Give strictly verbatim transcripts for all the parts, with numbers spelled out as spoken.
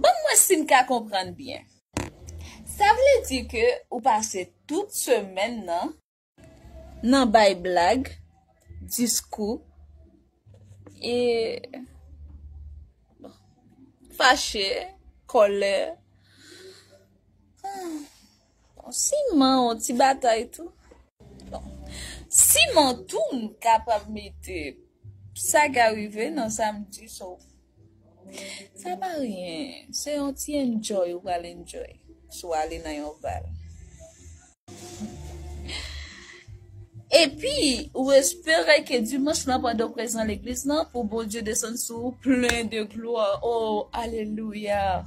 Ban m wè si m ka konprann byen. Sa vle di ke ou pase tout semèn nan nan bay blag, diskou, e, bon, fache, kòlè. Bon, siman yon ti batay tou. Bon, siman tou n kapab mete sa ka rive nan sa m di, so, sa pa anyen. Se yon ti enjoy ou pral enjoy si w ale nan yon bal. Epi, ou espere ke dimanch lan, pandan w prezan legliz lan, pou Bondye desann sou ou plen de glwa. Oh, alelouya.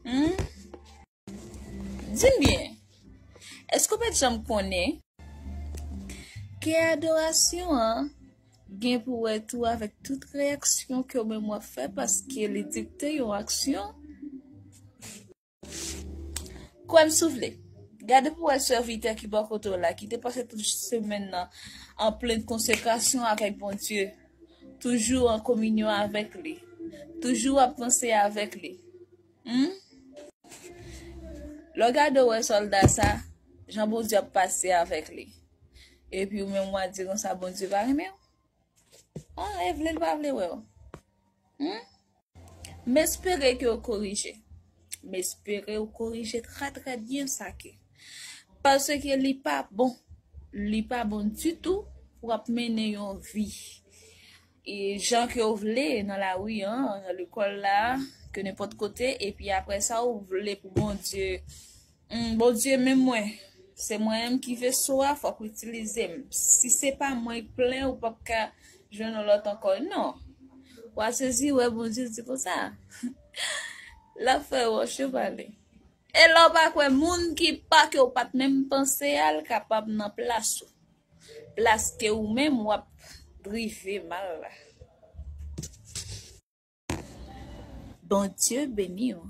Hmm? Di m byen, èske w pa t janm konnen ke adorasyon an gen pou wè tou avèk tout reyaksyon ke w menm w ap fè, paske li dikte yon aksyon? Kwè m si w vle. Gade pou wè sèvitè ki bò kote w la, ki te pase tout semèn nan an plen konsekrasyon avèk Bondye, toujou an kominyon avèk li, toujou ap panse avèk li. Hmm? Lè w gade w wè sòlda sa, jan Bondye ap pase avèk li. Epi ou menm w a di konsa Bondye pa renmen w. Ah, e vle l pa vle wè w. Hmm? M espere ke w korije. M espere w korije trè, trè byen sa ke. Paske li pa bon. Li pa bon ditou pou w ap mennen yon vi. E jan ke w vle nan lari an, nan lekòl la, ke nenpòt kote, epi apre sa, w vle pou Bondye. Hmm, Bondye, men mwen, se mwen menm ki veso a, fòk w itilize m. Si se pa mwen k plen, ou p ap ka jwenn yon lòt ankò. Non. W a sezi, wè Bondye di konsa. L ap fè wòch yo pale. E lè w pa kwè, moun ki pa ke w pa t menm panse a, l kapab nan plas ou. Plas ke ou menm w ap drive mal la. Bondye beni w.